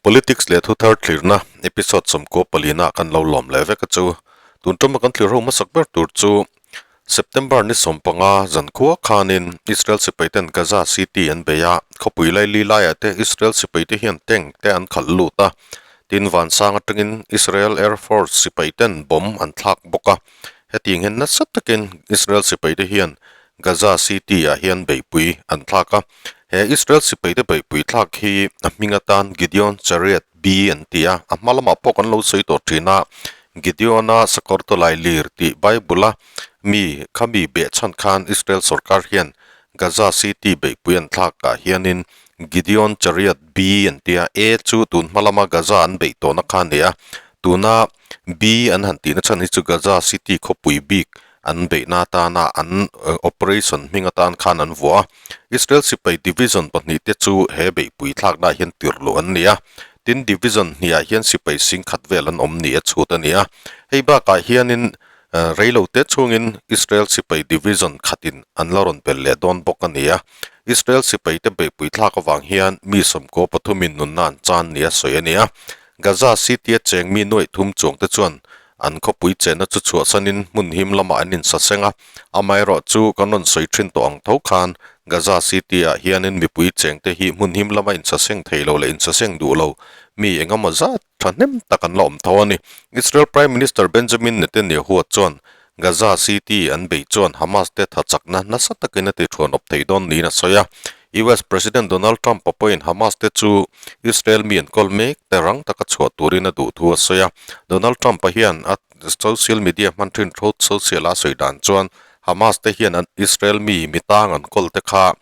Politics leh thuthar thlirna episode sawmkua palina kan lo lawm leh vek a chu. Tun tuma kan thlir ho hmasak ber tur chu September ni sawmpanga zankhua khanin Israel sipaiten Gaza City an bei a, khawpui laili laiah te Israel sipaite hian tank te an khalh lut a, tin vansang atangin Israel Air Force sipaiten bomb an thlak bawk a. Hetiang hian nasa takin Israel sipaite hian Gaza City ah hian beihpui an thlak a, he Israel sipaite beihpui thlak hi a hming atan Gideon Chariot B an ti a, a hma lamah pawh kan lo sawi tawh thin a, Gideon-a sakawr tawlai lir tih Bible-a mi khami behchhan khan Israel sorkar hian Gaza City beihpui an thlak ah hianin Gideon Chariot B an ti a, A chu tun hma lama Gaza an beih tawhna kha a ni a, tuna B an han tihna chhan hi chu Gaza City khawpui bik an beihna atana an operation hming atan khan an vuah a. Israel sipai division pahnih te chu he beihpui thlaknaah hian tirh luh an ni a, tin division hniah hian sipai sing khat vel an awm ni a chhut a ni a. Hei bakah hianin reilo te chhungin Israel sipai division khatin an la rawn bel leh dawn bawk a ni a. Israel sipai te beihpui thlak avang hian mi sawmkaw pathumin nunna an chan ni a sawi a ni a. Gaza City a cheng mi nuaih thum chuang te chuan An khawpui chenna chu chhuahsanin hmun him lamah an insaseng a, amaherawh chu kan rawn sawi thin tawh ang tho khan Gaza City-ah hianin mipui chengte hi hmun him lama insaseng thei lo leh insaseng duh lo mi engemaw zat thahnem tak an la awm tho a ni. Israel Prime Minister Benjamin Netanyahu chuan Gaza City an beih chuan Hamas te thachakna nasa takin a ti thuanawp thei dawn niin a sawi a. US President Donald Trump-a pawhin Hamas te chu Israel mi an kawl mek te rang taka chhuah turin a duh thu a sawi a. Donald Trump-a hian a social media hman thin Truth Social a sawi dan chuan Hamas te hian an Israel mi mi tang an kawl te kha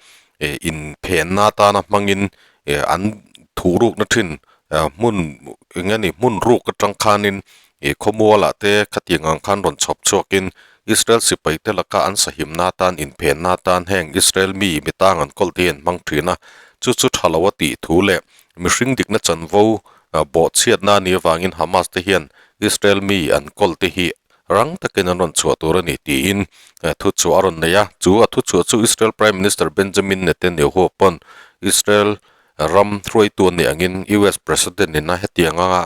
inphenna atana hmangin an thuhrukna thin hmun eng nge ni hmun ruk atang khanin Ih khawmualah te khatiang ang khan rawn chhawp chhuakin Israel sipai te laka an sahimna atan inphenna atan heng Israel mi mitang an kawlh te hi an hmang thin a, chu chu tha lo a tih thu leh mihring dikna chanvo bawhchhiatna a nih avangin Hamas te hian Israel mi an kawlh te hi rang takin an rawn chhuah tur a ni tiin thu chhuah a rawn nei a, chu a thu chhuah chu Israel Prime Minister Benjamin Netanyahu pawn Israel Ram hruaitu an nih angin US President in a hetiang anga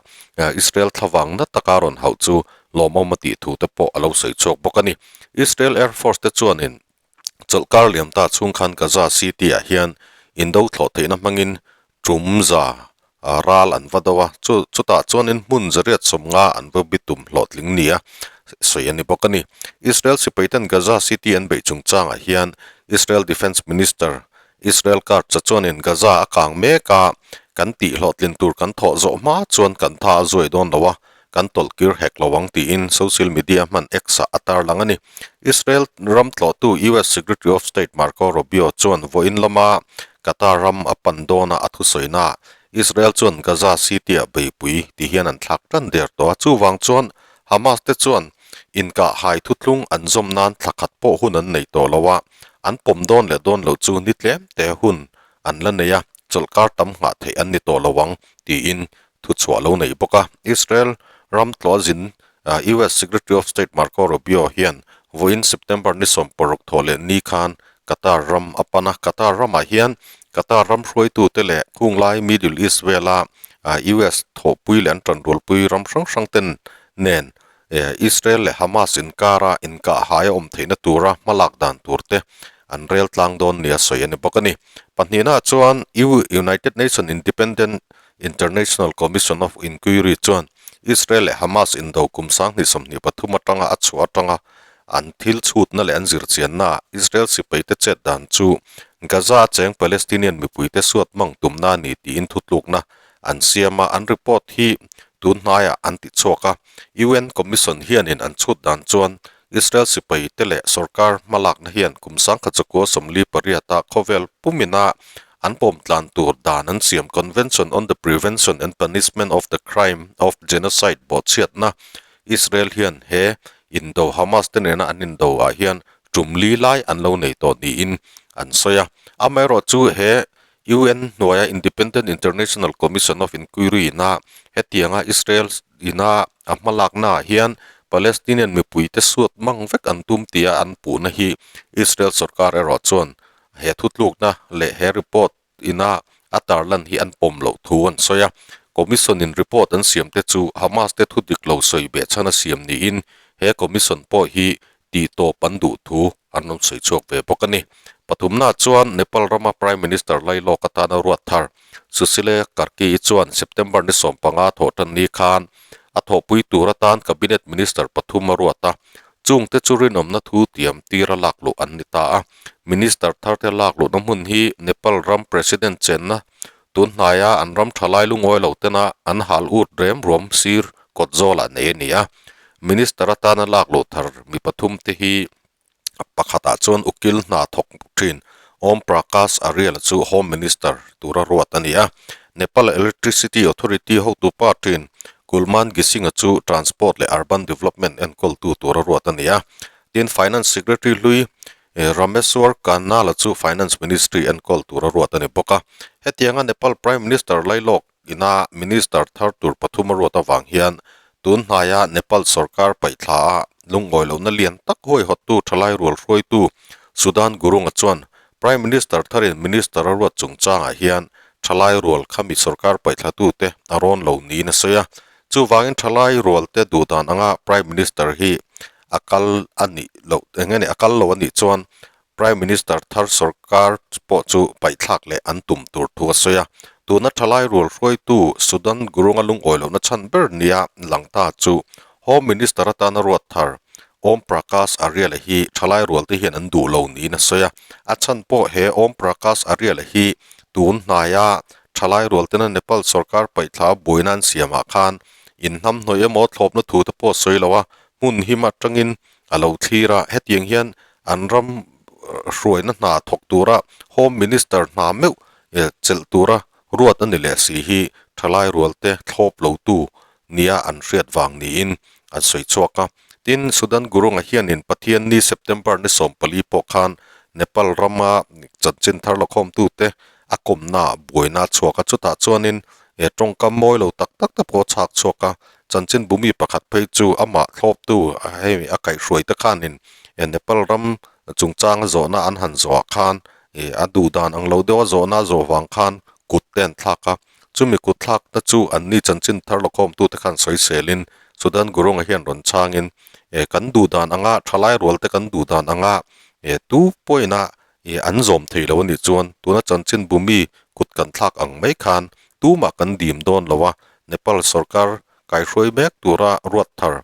Israel thlavang na taka rawn hauh chu lawmawm a tih thu te pawh a lo sawi chhuak bawk a ni. Israel Air Force te chuanin chawlhkar liam ta chhung khan Gaza City ah hian indo thlawh theihna hmangin tum za ral an va do a, chu chutah chuanin hmun zariat sawmnga an va bitum hlawhtling nia sawi a ni bawk a ni. Israel sipaiten Gaza City an beih chungchangah hian Israel Defence Minister Israel card cha chuanin Gaza a kang mek a, kan tih hlawhtlin tur kan thawh zawh hma chuan kan tha a zuai dawn lo a, kan tawlh kir hek lo ang tiin social media hman X-ah a tarlang a ni. Israel ram tlawhtu US Secretary of State Marco Rubio chuan vawiin lama Qatar ram a pan dawna a thusawina ah Israel chuan Gaza City-ah beipui ti hian an thlak tan der tawh a, chuvang chuan Hamas te chuan inkah hai thutlung an zawm nan thla khat pawh hun an nei tawh lo a, an pawm dawn leh dawn loh chu ni tlem te hun an la nei a, chawlhkar tam nghah theih an ni tawh lo ang tiin thuchhuah lo nei bawk a. Israel ram tlawhzin US Secretary of State Marco Rubio hian vawiin September ni 16 thawh leh ni khan Qatar ram a pan a, Qatar ramah hian Qatar ram hruaitute leh khunglai Middle East vela US thawhpui leh an tanrualpui ram hrang hrang ten nen Israel leh Hamas inkara inkahhai a awm theihna tura hmalak dan tur te an rel tlang dawn nia sawi a ni bawk a ni. Pahnihnaah chuan United Nation Independent International Commission of Inquiry chuan Israel leh Hamas indo kum 2023 atanga a chhuah atanga an thil chhutna leh an zirchiannaah Israel sipaite chet dan chu Gaza a cheng Palestinian mipuite suat hmang tumna a ni tiin thutlukna an siam a, an report hi tun hnaiah an ti chhuak a. UN Commission hianin an chhut dan chuan Israel sipaite leh sorkar hmalakna hian kum 1948-a khawvel pumina an pawm tlan tur dan an siam Convention on the Prevention and Punishment of the Crime of Genocide bawhchhiatna Israel hian he indo Hamas te nena an indo ah hian tum li lai an lo nei tawh niin an sawi a. Amaherawh chu he UN hnuaia Independent International Commission of Inquiry ina hetianga Israel ina a hmalakna ah hian Palestinian mipuite suat mang vek an tum tia an puhna hi Israel sorkar erawh chuan he thutlukna leh he report ina a tarlan hi an pawm loh thu an sawi a. Commission in report an siam te chu Hamas te thu dik lo sawi beh chhan a siam niin he commission pawh hi tih tawp an duh thu an rawn sawi chhuak ve bawk a ni. Pathumna chuan Nepal rama Prime Minister Lailawk atana ruat thar Sushile Karki chuan September ni 15 thawhtan ni khan a thawhpui tur atan Cabinet Minister pathum a ruat a, chungte chu rinawmna thu tiam tira lak luh an ni ta a. Minister tharte lak luhna hmun hi Nepal ram President chenna tun hnaia an ram thalai lungawi lo tena an hal ut rem ruam sir kawt zawlah nei a ni a. Minister atana lak luh thar mi pathum te hi pakhatah chuan ukil hna thawk thin Om Prakash Aryal chu Home Minister tura ruat a ni a. Nepal Electricity Authority hotupa thin Kulman Ghising-a chu Transport leh Urban Development enkawltu tura ruat a ni a. Tin, Finance Secretary hlui Rameswar Khanal-a chu Finance Ministry enkawl tura ruat a ni bawk a. Hetianga Nepal Prime Minister Lailawk ina Minister thar tur pathum a ruat avang hian tun hnaia Nepal sorkar paihthla a lungawi lohna lian tak huaihawttu thalai rual hruaitu Sudan Gurung-a chuan Prime Minister tharin Minister a ruat chungchangah hian thalai rual khami sorkar paihthlatu te a rawn lo niin a sawi a. Chuvangin thalai rual te duhdan anga Prime Minister hi a kal a nih loh eng nge ni a kal lo a nih chuan Prime Minister thar sorkar pawh chu paihthlak leh an tum tur thu a sawi a. Tuna thalai rual hruaitu Sudan Gurung-a lungawi lohna chhan ber nia lang ta chu Home Minister atana ruat thar Om Prakash Aryal-a hi thalai rual te hian an duh lo niin a sawi a. A chhan pawh he Om Prakash Aryal-a hi tun hnaia thalai rual tena Nepal sorkar paihthla buaina an siamah khan inhnamhnawih emaw thlawpna thu te pawh sawi lo a, hmun him atangin a lo thlir a, hetiang hian an ram hruaina hna thawk tura Home Minister hna meuh chelh tura ruat a ni leh si hi thalai rualte thlawp lotu nia an hriat vang niin an sawi chhuak a. Tin, Sudan Gurung-a hianin Pathianni September ni 14 pawh khan Nepal rama chanchin thar lakhawmtute a kawmna buaina a chhuak a, chutah chuanin tawngkam mawi lo tak tak te pawh a chhak chhuak a, chanchin bumi pakhat phei chu amah thlawptu hei a kaihhruai te khanin Nepal ram chungchanga zawhna an han zawhah khan a duh dan ang lo deuha zawhna a zawh vang khan kut te an thlak a, chumi kut thlakna chu anni chanchin thar lakhawmtu te khan sawiselin Sudan Gurung-a hian rawn chhangin kan duh dan anga thalai rual te kan duh dan anga tu pawhin Ih, an zawm thei lo a nih chuan tuna chanchin bumi kut kan thlak ang mai khan tumah kan dim dawn lo a, Nepal sorkar kaihruai mek tura ruat thar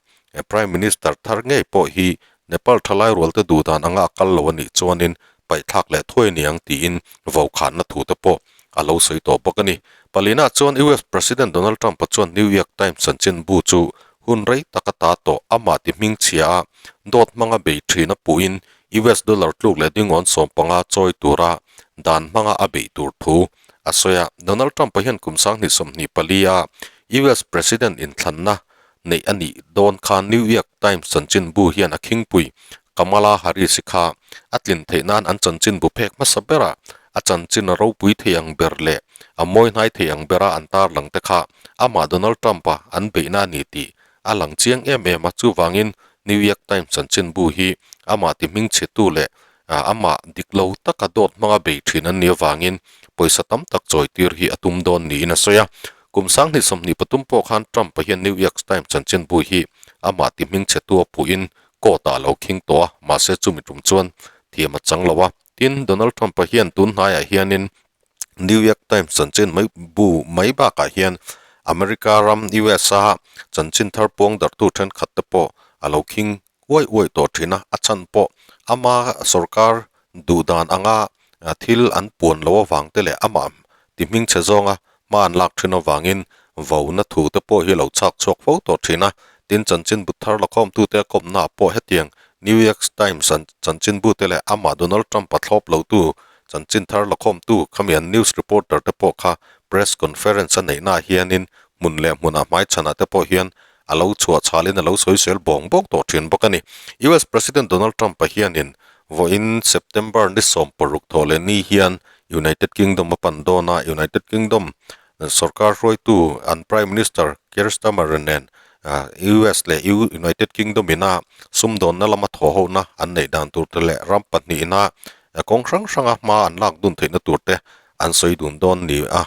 Prime Minister thar ngei pawh hi Nepal thalai rualte duhdan anga a kal lo a nih chuanin paihthlak leh thuai niang tiin vokhanna thu te pawh a lo sawi tawh bawk a ni. Palina chuan US President Donald Trump-a chuan New York Times chanchin bu chu hun rei tak a ta tawh amah ti hmingchhia a dawt hmanga bei thin a puhin US dollar tluk leh dingawn 15 chawi tura dan hmanga a beih tur thu a sawi a. Donald Trump-a hian kum 2024 a US President inthlanna neih a nih dawn khan New York Times chanchinbu hian a khingpui Kamala Harris-i kha a tlin theih nan an chanchinbu phek hmasa bera a chanchin a ropui thei ang ber leh a mawi hnai thei ang bera an tarlang te kha amah Donald Trump-a an beihna a ni tih a lang chiang em em a, chuvangin New York Times chanchinbu hi amah ti hmingchhetu leh amah dik lo taka dawt hmanga bei thin an nih avangin pawisa tam tak chawitir hi a tum dawn niin a sawi a. Kum 2023 pawh khan Trump-a hian New York Times chanchinbu hi amah ti hmingchhetu a phuhin court-ah a lo khing tawh a, mahse chumi tum chuan thiam a chang lo a. Tin, Donald Trump-a hian tun hnaiah hianin New York Times chanchin mai bu mai bakah hian America ram USA chanchin thar puang darhtu thenkhat te pawh a lo khing uai uai tawh thin a, a chhan pawh ama sorkar duh dan anga thil an puan loh avang te leh amah ti hmingchhe zawnga hma an lak thin avangin vona thu te pawh hi a lo chhak chhuak fo tawh thin a, tin chanchin bu thar lakhawmtute a kawmna ah pawh hetiang New York Times chanchin bu te leh amah Donald Trump a thlawp lotu Chanchin thar lakhawmtu khamian news reporter te pawh kha press conference a neihnaah hianin hmun leh hmunah hmaichhanah te pawh hian a lo chhuah chhalin a lo sawisel bawng bawng tawh thin bawk a ni. US President Donald Trump-a hianin vawiin September ni 16 thawh leh ni hian United Kingdom a pan dawn a, United Kingdom sorkar hruaitu an Prime Minister Keir Starmer nen US leh United Kingdom ina sumdawnna lama thawhhohna an neih dan tur te leh ram pahnihna kawng hrang hranga hma an lak dun theihna tur te an sawi dun dawn ni a.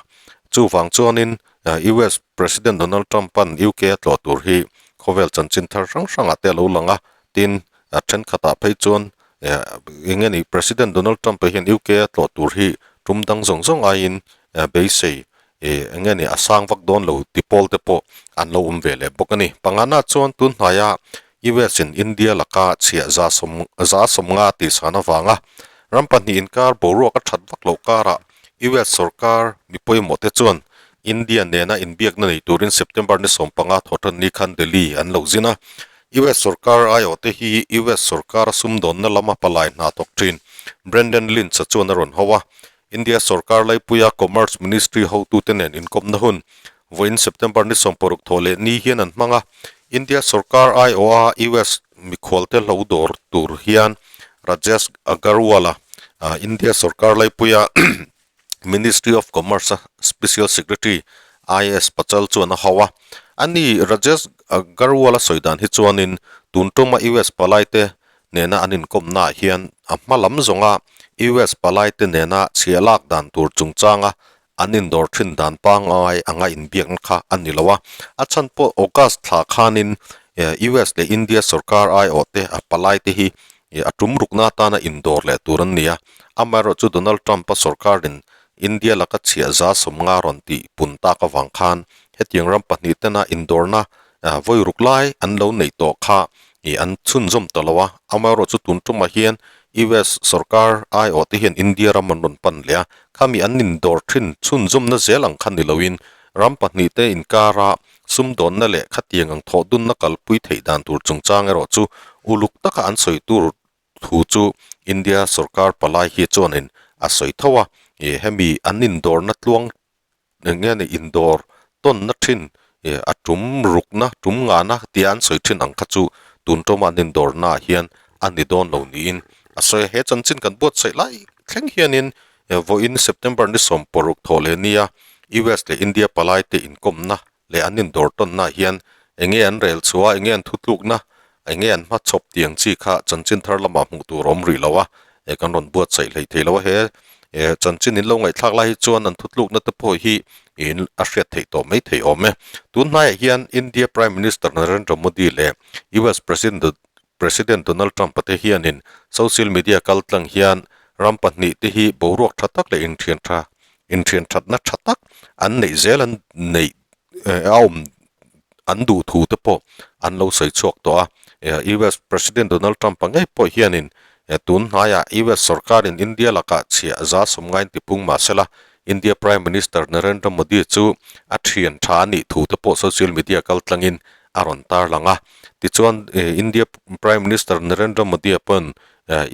Chuvang chuanin US President Donald Trump an UK a tlawh tur hi khawvel chanchin thar hrang hrangah te a lo lang a, tin a thenkhatah phei chuan eng nge ni President Donald Trump-a hian UK a tlawh tur hi tum dang zawng zawng aiin beisei eng nge ni a sang vak dawn lo ti pawl te pawh an lo awm ve leh bawk a ni. Pangana chuan tun hnaia US in India laka chhiah za sawm za sawmnga tihsan avanga ram pahnih inkar boruak a that vak loh karah US sorkar mi pawimawh te chuan India nena inbiakna nei turin September ni 15 thawhtan ni khan Delhi an lo zin a. US sorkar aiawhte hi US sorkara sumdawnna lama palai hna thawk thin Brandon Lynch-a chuan a rawn ho a. India sorkar laipuia Commerce Ministry hotute nen inkawmna hun vawiin September ni 60 thawh leh ni hian an hmang a. India sorkar aiawha US mikhualte hlo dawr tur hian Rajesh Agarwal-a India sorkar laipuia Ministry of Commerce-a Special Secretary IS Pachal chuan a hau a. Ani Rajesh Agarwal-a sawi dan hi chuanin tun tuma US palaite nena an inkawmnaah hian a hma lam zawnga US palaite nena chhiah lak dan tur chungchanga an indawr thin dan pangngai anga inbiakna kha a ni lo a. A chhan pawh August thla khanin US leh India sorkar aiawhte a palaite hi a tum rukna atana indawr leh tur an ni a. Amaherawhchu chu Donald Trump-a sorkarin India laka chhiah za sawmnga rawn tih pun tak avang khan hetiang ram pahnih tena indawrna vawi ruk lai an lo neih tawh kha an chhunzawm ta lo a. Amaherawhchu chu tun tumah hian US sorkar aiawhte hian India ram an rawn pan leh a, khami an indawr thin chhunzawmna zel ang kha ni loin ram pahnihte inkara sumdawnna leh khatiang ang thawhdunna kalpui theih dan tur chungchang erawh chu uluk taka an sawi tur thu chu India sorkar palai hi chuanin a sawi tho a, hemi an indawrna tluang eng nge ni indawr tawnna thin a tum rukna tum ngahna tia an sawi thin ang kha chu tun tawma an indawrna ah hian a ni dawn lo niin a sawi a. He chanchin kan buatsaih lai thleng hianin vawiin September ni 16 thawh leh nia US leh India palai te inkawmna leh an indawr tawnna ah hian eng nge an rel chhuah a, eng nge an thutlukna, eng nge an hmachhawp tih ang chi kha chanchin thar lamah hmuh tur a awm rih lo a, eh kan rawn buatsaih hlei thei lo a, he eh chanchin in lo ngaihthlak lai hi chuan an thutlukna te pawh hi in a hriat theih tawh mai thei awm e. Tun hnaiah hian India Prime Minister Narendra Modi leh US President President Donald Trump-a te hianin social media kaltlang hian ram pahnih te hi boruak tha tak leh inthian tha inthian thatna tha tak an neih zel an neih a awm an duh thu te pawh an lo sawi chhuak tawh a. US President Donald Trump-a ngei pawh hianin tun hnaiah US sorkarin India lakah chhiah za sawmngain tipung mah sela India Prime Minister Narendra Modi chu a thian tha a nih thu te pawh social media kaltlangin a rawn tarlang a. Tichuan India Prime Minister Narendra Modi-a pawn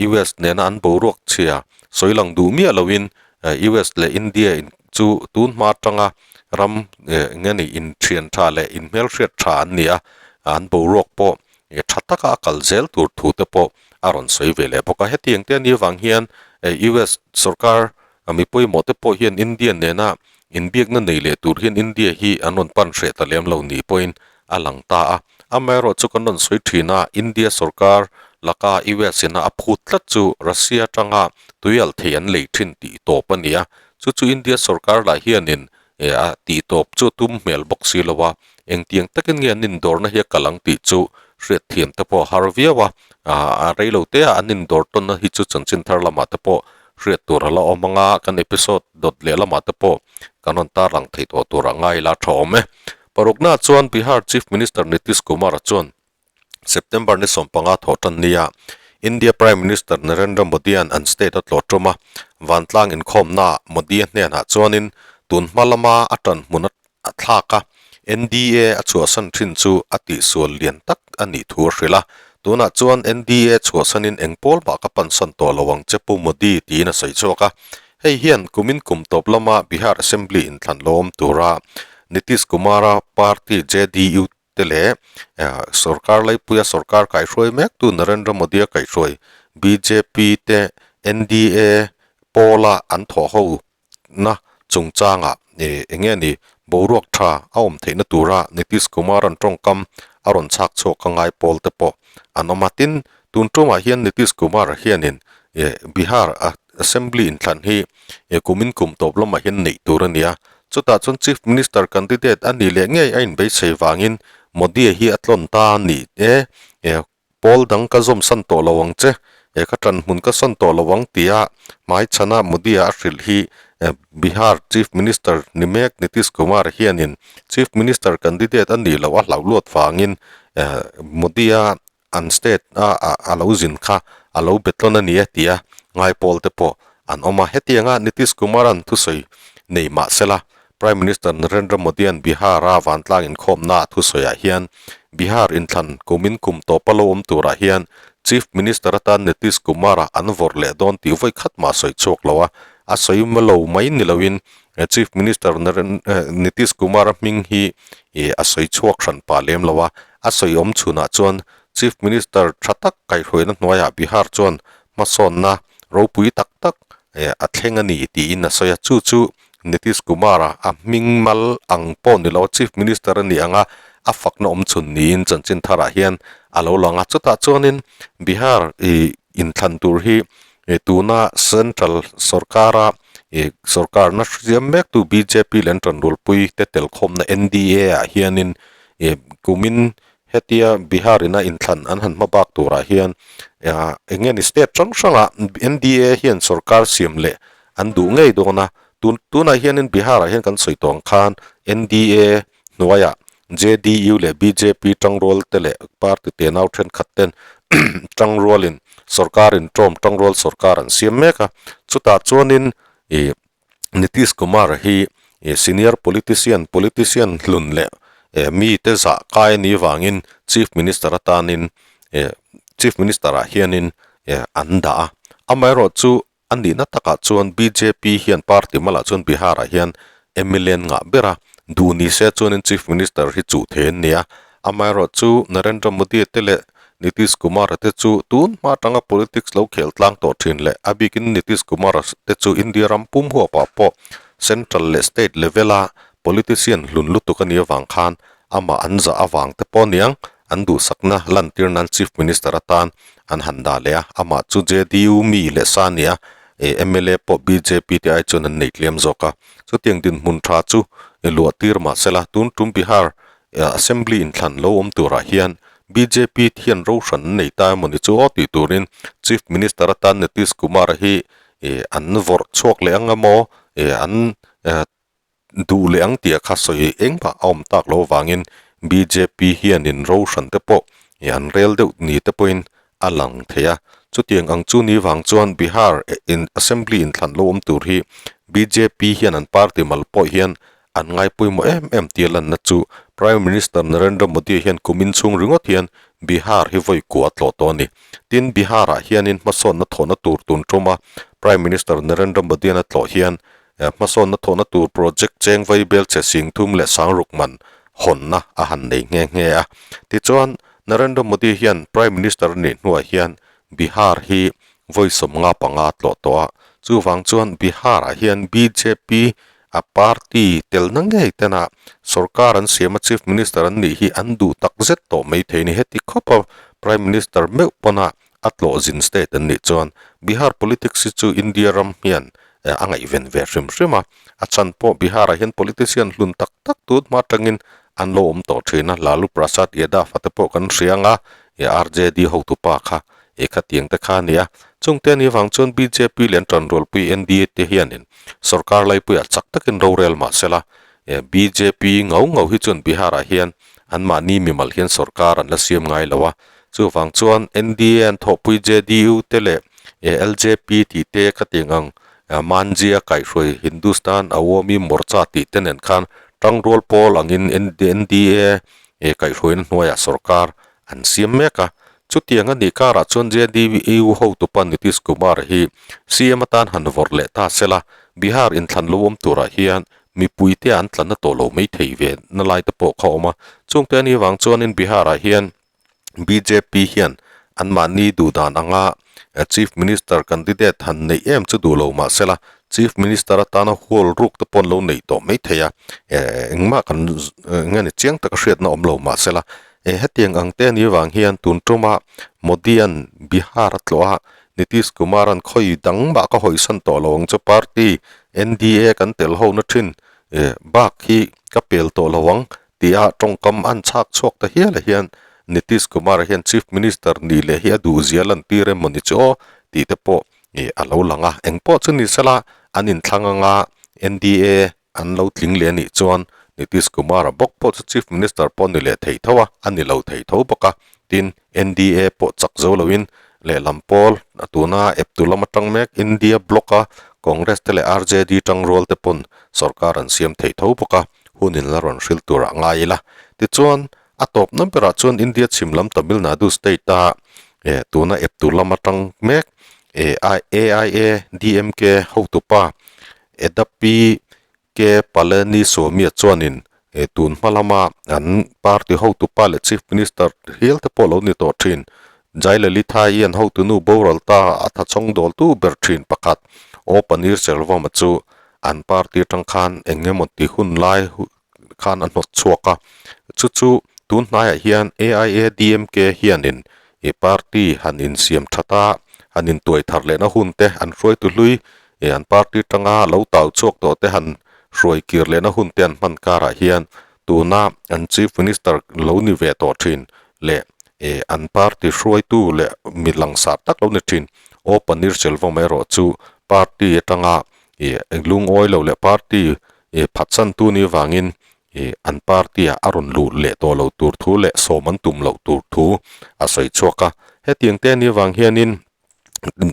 US nena an boruak chhia sawi lang duh miah loin US leh India in chu tun hma atanga ram eng nge ni inthian tha leh inhmelhriat tha an ni a, an boruak pawh tha taka a kal zel tur thu te pawh a rawn sawi ve leh bawk a. Hetiang te anih avang hian US sorkar mi pawimawh te pawh hian India nena inbiakna nei leh tur hian India hi an rawn pan hreh ta lem lo ni pawhin a lang ta a. Amaherawh chu kan rawn sawi thin a, India sorkar laka US ina a phut tlat chu Russia atanga tuialh thei an lei thin tih tawp a ni a. Chu chu India sorkar lah hianin a tih tawp chu tum hmel bawk si lo a, engtiang takin nge an indawrna hi a kal ang tih chu hriatthiam te pawh a har viau a. A reilo te a an indawr tawnna hi chu chanchin thar lamah te pawh hriat tur a la awm ang a, kan episode dawt leh lamah te pawh kan rawn tarlang thei tawh tur a ngai ila tha awm e. Parukna chuan Bihar Chief Minister Nitish Kumar-a chuan September ni 15 thawh tan nia India Prime Minister Narendra Modi-a'n an state a tlawh tum a, vantlang inkhawmnaah Modi-a hnenah chuanin tun hma lama a tan hmun a thlak a, NDA a chhuahsan thin chu a tihsual lian tak a nih thu a hrilh a, tunah chuan NDA chhuahsanin eng pawl mah ka pansan tawh lo ang che Pu Modi tiin a sawi chhuak a. Hei hian kumin kum tawp lama Bihar Assembly inthlan lo awm tura Nitish Kumar-a party JDU te leh sorkar laipuia sorkar kaihhruai mektu Narendra Modi-a kaihhruai bjp te NDA pawla an thawh ho na chungchangah eng nge ni boruak tha a awm theihna tura Nitish Kumar-a'n tawngkam a rawn chhak chhuak a ngai pawl te pawh an awm a. Tin, tun tumah hian Nitish Kumar hianin Bihar Assembly inthlan hi kumin kum tawp lamah hian neih tur a ni a. Chutah chuan Chief Minister candidate a nih leh ngei a inbeisei vangin Modi-a hi a tlawn ta a ni e. Pawl dang ka zawm san tawh lo ang che, he ka ṭan hmun ka sawn tawh lo ang tia hmaichhana Modi-a a hrilh hi Bihar Chief Minister ni mek Nitish Kumar hianin Chief Minister candidate a nih loh a hlauh luat vangin Modi-a an state a a lo zin kha a lo be tlawn a ni e tia ngai pawl te pawh an awm a. Hetianga Nitish Kumar-a'n thusawi nei mah sela Prime Minister Narendra Modi-a'n Bihar-a vantlang inkhawmna a thusawiah hian Bihar inthlan kumin kum tawpa lo awm turah hian Chief Minister atan Nitish Kumar-a an vawrh leh dawn tih vawi khat mah sawi chhuak lo a, a sawi lo mai ni loin Chief Minister Nitish Kumar-a hming hi a sawi chhuak hran pah lem lo a, a sawi awm chhunah chuan Chief Minister tha tak kaihhruaina hnuaiah Bihar chuan hmasawnna ropui tak tak a thleng a ni tiin a sawi a, chu chu Nitish Kumar-a a hming mal ang pawh ni lo, Chief Minister a ni ang a, a fakna awm chhun niin chanchin tharah hian a lo lang a. Chutah chuanin Bihar ih inthlan tur hi tuna Central sorkara ih sorkarna hriam mektu bjp leh an tanrualpui te telkhawmna NDA ah hianin ih kumin hetia Bihar ina inthlan an han hma bak turah hian eng nge ni state hrang hrangah NDA hian sorkar siam leh an duh ngei dawn a, tun tunah hianin Bihar ah hian kan sawi tawh ang khan NDA hnuaiah JDU leh bjp tangrual te leh party tenau thenkhat ten tangrualin sorkarin tawm tangrual sorkar an siam mek a, chutah chuanin ih Nitish Kumar hi senior politician, politician hlun leh mite zah kai a nih vangin Chief Minister atanin Chief Minister ah hianin an dah a. Amaherawhchu a nihna takah chuan bjp hian party malah chuan Bihar ah hian mla an ngah ber a, duh ni se chuanin Chief Minister hi chuh thei an ni a. Amaherawhchu Narendra Modi te leh Nitish Kumar-a te chu tun hma atanga politics lo khel tlang tawh thin leh a bikin Nitish Kumar-a te chu India ram pum huapah pawh Central leh State level-a politician hlun lutuk a nih avang khan amah an zah avang te pawh aniang an duhsakna lantir nan Chief Minister atan an han dah leh a, amah chu JDU mi leh sa a ni a, mla pawh bjp te ai chuan an nei tlem zawk a, chutiang dinhmun tha chu luah tir mahsela tun tum Bihar Assembly inthlan lo awm turah hian bjp hian ro hran an nei ta emaw ni chu aw tih turin Chief Minister atan Nitish Kumar hi an vawrh chhuak leh ang emaw an duh leh ang tih a kha sawi engmah a awm tak loh avangin bjp hianin ro hran te pawh an rel deuh ni te pawhin a lang thei a. Chutiang ang chu ni vang chuan Bihar Assembly inthlan lo awm tur hi bjp hian an party mal pawh hian an ngai pawimawh em em tia lanna chu Prime Minister Narendra Modi hian kum inchhung ringawt hian Bihar hi vawi kua a tlawh tawh a ni. Tin, Bihar-ah hianin hmasawnna thawhna tur tun tuma Prime Minister Narendra Modi-an a tlawh hian hmasawnna thawhna tur project cheng vai belchhe sing thum leh sangruk man hawnna a han nei nghe nghe a. Tichuan, Narendra Modi hian Prime Minister a nih hnuah hian Bihar hi vawi 55 a tlawh tawh a, chuvang chuan Bihar-ah hian bjp a party telna ngei tena sorkar an siam a Chief Minister an nih hi an duh tak zet tawh mai thei a ni. Heti khawpa Prime Minister meuh pawna a tlawh zin state an nih chuan Bihar politics hi chu India ram hian a ngaihven ve hrim hrim a, a chhan pawh Bihar-ah hian politician hlun tak tak tun hma atangin an lo awm tawh thin a, Lalu Prasad Yadav a te pawh kan hria ang a, RJD hotupa kha e khatiang te kha a ni a, chungte a nih avang chuan bjp leh an tanrualpui NDA te hianin sorkar laipuiah chak takin rorel mah sela, bjp ngau ngau hi chuan Bihar-ah hian anmahni mimal hian sorkar an la siam ngai lo a, chuvang chuan NDA an thawhpui JDU te leh LJP tih te khatiang ang Manjia kaihhruai Hindustan Awami Morcha tih te nen khan tangrual pawl angin NDA kaihhruaina hnuaiah sorkar an siam mek a. Chutiang a nih karah chuan JDU hotupa Nitish Kumar hi CM atan han vawrh leh ta sela, Bihar inthlan lo awm turah hian mipuite an tlanna tawh lo mai thei ve na lai te pawh kha a awm a. Chungte a nih vang chuanin Bihar-ah hian bjp hian anmahni duh dan anga Chief Minister candidate han neih em chu duh lo mah sela, Chief Minister atana hual ruk te pawh an lo nei tawh mai thei a, engmah kan eng nge ni chiang taka hriatna awm lo mah sela, hetiang ang te anih avang hian tun tuma Modi-a'n Bihar a tlawh a, Nitish Kumar-a'n khawi dang mah ka hawisan tawh lo ang chu party NDA kan tel ho na thin. bak hi ka pel tawh lo ang tia tawngkam an chhak chhuak ta hial ah hian Nitish Kumar hian Chief Minister nih leh hi a duh zia lantir em mawni chu aw tih te pawh ih a lo lang a. Engpawh chu ni sela an inthlang anga NDA an lo tling leh anih chuan Nitish Kumar-a bawk pawh chu Chief Minister pawh ni leh thei tho a, a ni lo thei tho bawk a. Tin, NDA pawh chak zo loin lehlam pawl a tuna eptu lam atang mek India bloc-a Congress te leh RJD tangrual te pawn sorkar an siam thei tho bawk a, hun in la rawn hrilh turah ngai ila. Tichuan, a tawp na berah chuan India chhim lam Tamil Nadu state-a eh tuna eptu lam atang mek eh AIA DMK hotupa Edapi K Palaniswami-a chuanin eh tun hma lama an party hotupa leh Chief Minister hial te pawh lo ni tawh thin. Jayalalithaa-i an hotunu boral ta a thachawng dawltu ber thin pakhat O Paneerselvam-a chu an party atang khan eng emaw ti hun lai khan a hnawt chhuak a. Chu chu tun hnaiah hian AIADMK hianin eh party han insiam that a, han intuai thar lehna hun te an hruaitu hlui Eh an party tanga lo tau chhuak tawh te han hruai kir lehna hun te an hman karah hian tuna an Chief Minister lo ni ve tawh thin leh eh an party hruaitu leh mi langsar tak lo ni thin O Paneerselvam erawh chu party atanga eh lungawi lo leh party eh phatsantu ni vangin eh an party ah a rawn luh leh tawh lo tur thu leh sawm an tum loh tur thu a sawi chhuak a. Hetiang te anih vang hianin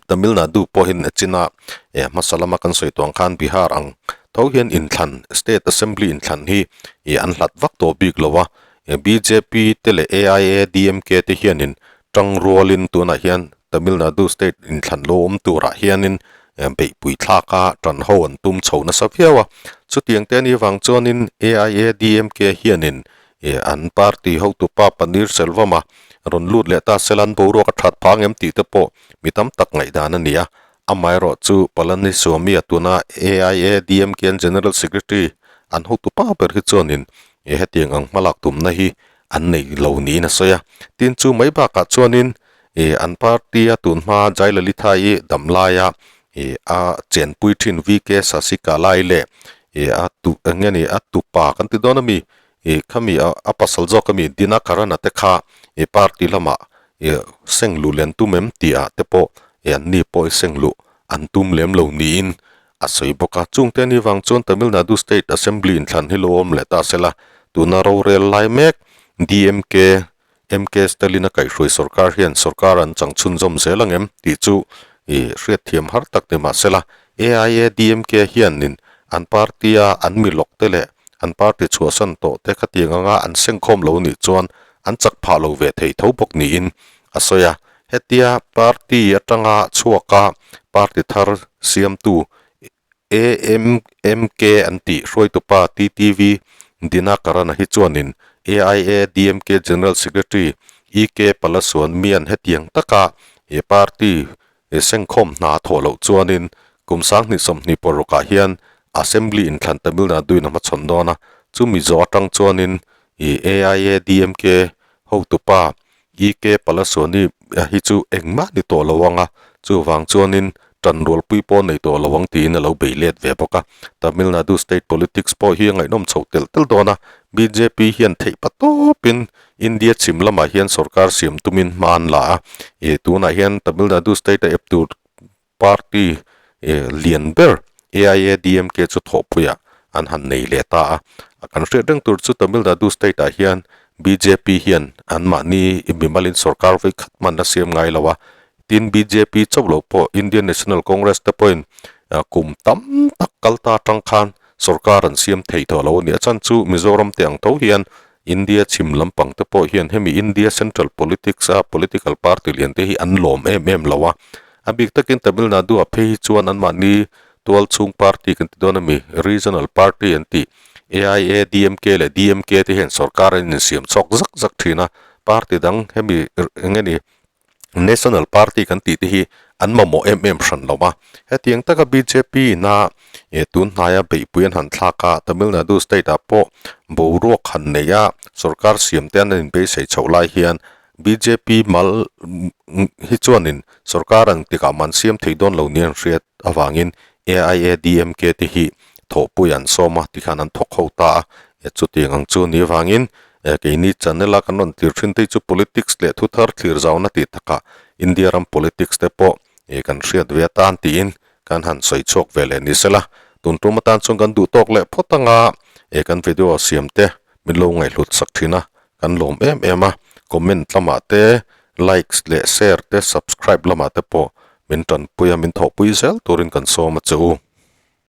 Tamil Nadu pawhin a chin a, eh hmasa lama kan sawi tawh ang khan Bihar ang tho hian inthlan state assembly inthlan hi ih an hlat vak tawh bik lo a, eh bjp te leh AIADMK te hianin tang rualin tunah hian Tamil Nadu state inthlan lo awm turah hianin eh beihpui thlak a tan ho an tum chho nasa viau a, chutiang te anih vang chuanin AIADMK hianin Eh an party hotupa Paneer Selvam a rawn lut leh ta sela an boruak a that phah angem tih te pawh mi tam tak ngaihdan a ni a. Amaherawh chu Palaniswami a tuna AIADMK an General Secretary an hotupa ber hi chuanin eh hetiang ang hmalak tumna hi an nei lo niin a sawi a. Tin chu mai bakah chuanin eh an party a tun hma Jayalalithaa-i dam laia eh a chenpui thin VK Sasikala-i leh eh a tu eng nge ni a tupa kan ti dawn ami Ih khami a a pasal zawk ami Dinakarana te kha ih party lamah ih seng luh leh an tum em tih ah te pawh ih an ni pawh i seng luh an tum lem lo niin a sawi bawk a. Chungte ani vang chuan Tamil Nadu State Assembly inthlan hi lo awm leh ta sela tuna rorel lai mek DMK MK Stalin a kaihhruai sorkar hian sorkar an chang chhunzawm zel ang em tih chu ih hriatthiam har tak ni mahsela AIADMK hianin an party-a an mi lawk te leh an party chhuahsan tawh te khatiang anga an sengkhawm lo nih chuan an chak phah lo ve thei tho bawk niin a sawi a. Hetia party atanga chhuaka party thar siamtu AMMK an tih hruaitupa TTV Dinakaran-a hi chuanin AIADMK General Secretary EK Palasuanmian hetiang taka he party sengkhawm hna thawh loh chuanin kum 2026 ah hian Assembly inthlan Tamil Nadu-in a hmachhawn dawn a, chumi zawh atang chuanin AIADMK hotupa EK Palasuani hi chu engmah ni tawh lo ang a, chuvang chuanin tanrualpui pawh nei tawh lo ang tiin a lo bei let ve bawk a. Tamil Nadu state politics pawh hi a ngaihnawm chho telh telh dawn a, bjp hian theih pa tawpin India chhim lamah hian sorkar siam tumin hma an la a, ih tunah hian Tamil Nadu state a ep tur Party lian ber AIADMK chu thawhpuiah an han nei leh ta a. Kan hriat reng tur chu Tamil Nadu state ah hian bjp hian anmahni mimalin sorkar vawi khat hman a siam ngai lo a. Tin bjp chauh lo pawh Indian National Congress te pawhin kum tam tak kal ta atang khan sorkar an siam thei tawh lo a ni. A chhan chu Mizoram te ang tho hian India chhim lampang te pawh hian hemi India central politics a political party lian te hi an lawm em em lo a. A bik takin Tamil Nadu ah phei hi chuan anmahni tual chhung party kan ti dawn ami regional party an tih AIADMK leh DMK te hian sorkar an insiam chhawk zak zak thin a, party dang hemi eng nge ni National party kan tih te hi an mamawh em em hran lo a, hetiang taka bjp ina eh tun hnaia beihpui an han thlak a, Tamil Nadu state ah pawh boruak han nei a, sorkar siam te an inbeisei chhoh lai hian bjp mal hi chuanin sorkar ang tikah man siam thei dawn lo nia an hriat avangin AIADMK te hi. thawhpui an sawm a tikhan an thawk ho ta a, e chutiang ang chu ni avangin e keini channel a kan rawn tlir thin te hi chu politics leh thu thar thlir zauna tih takah India ram politics te pawh e kan hriat ve atan tiin kan han sawi chhuak ve leh ni sela, tun tum atan chuan kan duh tawk leh phawt anga e kan video siam te min lo ngaihhlut sak thin a, kan lawm em em a, comment lamah te likes leh share te subscribe lamah te pawh min tanpui a min thawhpui zel turin kan sawm a che u.